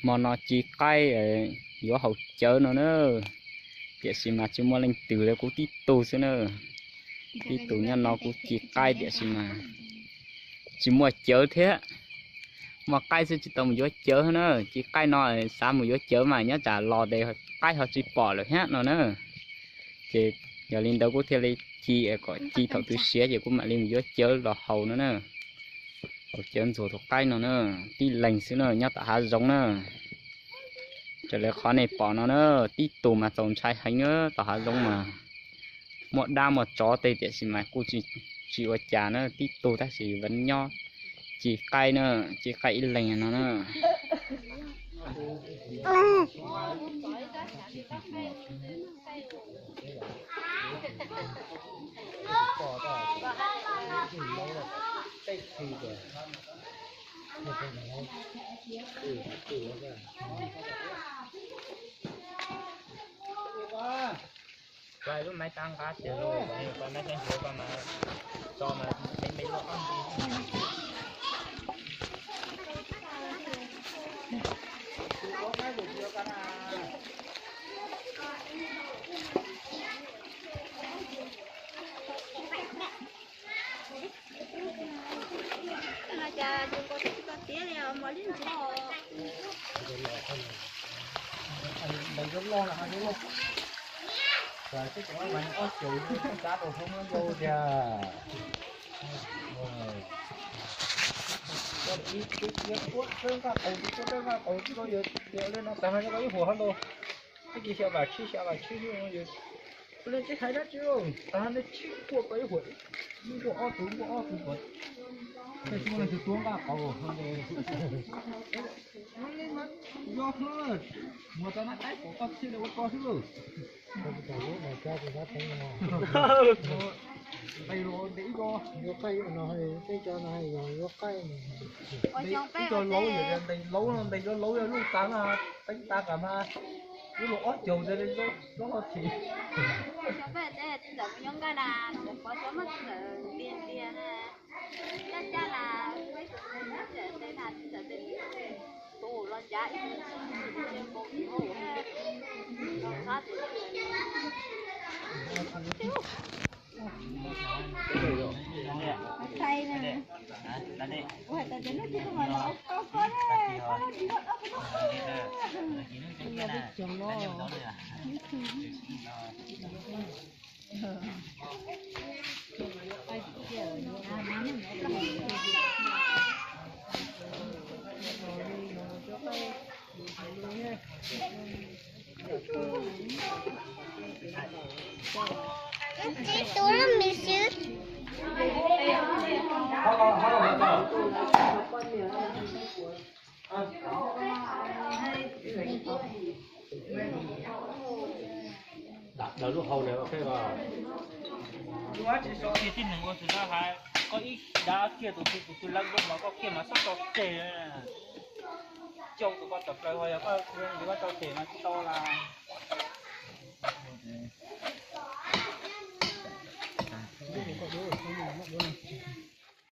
Hmo no ci qaib yuav haus cawv no na, tiam sis mas tsis muaj leej twg li, kuv tib tug xwb na. Tib tug nyob no kuv ci qaib tiam sis mas tsis muaj cawv thiab. Muaj qaib xwb tsis tau mus yuav cawv na. Ci qaib no xav mus yuav cawv mas nyob tsam los ces qaib ho tsis pom lawm thiab no na. Ces yog li ntawd kuv thiaj li ci kom ci thaum twg siav ces kuv mam li mus yuav cawv los haus no na. Haus cawv ntxuag tus qaib no na, tib leeg xwb na, nyob tom hav zoov na. Raws li qhov nej pom no na, tib tug mas txaus ntshai heev na, tom hav zoov mas muaj dab muaj tsov tej tiam sis mas kuj tsis ua cas na, tib tug tab sis nyob ci qaib na, ci qaib ib leeg no na. Lub maiv tab nqab tiag lauj, koj maiv tab nqab mas tso mas me me loj ob nti. Ntais loj loj na, ntais loj. Xwb tseem ob caug, kab tau hoob yau tiag. Ib tug nqaj qaum, ib tug nqaj qaum, ib tug li no tas no nyob koj ib huam hauv los. Tag kis xya vam tsib, xya vam tsib, ua li tsis hais dab tsi, tas no nej tsib nkuaj koj ib huam, ib nkuaj ob tug, nkuaj ob tug puas, tej tsis muaj leej twg tuav nqaj qaum. Yog, muag tau nab qaib pom koj thiaj li ua ko xwb lauj. Nqis los nqis ib ko. Yuav qaij no, peb cov no yog yuav qaij. Ib co laub, nqis laub no, nqis laub laub yog lub tas no, teeb tas kam mas lub los ob caug ntawd li, lub ho thim. Tus lub mis xwb. Dam daws lub hau na, ok os. Tib neeg ua tus no hais, koj ib dav kiag tus twg tus twg lawv zoo los koj kiag mas txhob tso tseg. Coj tus koj tawm plaws, yog koj tso tseg mas tsis tau las.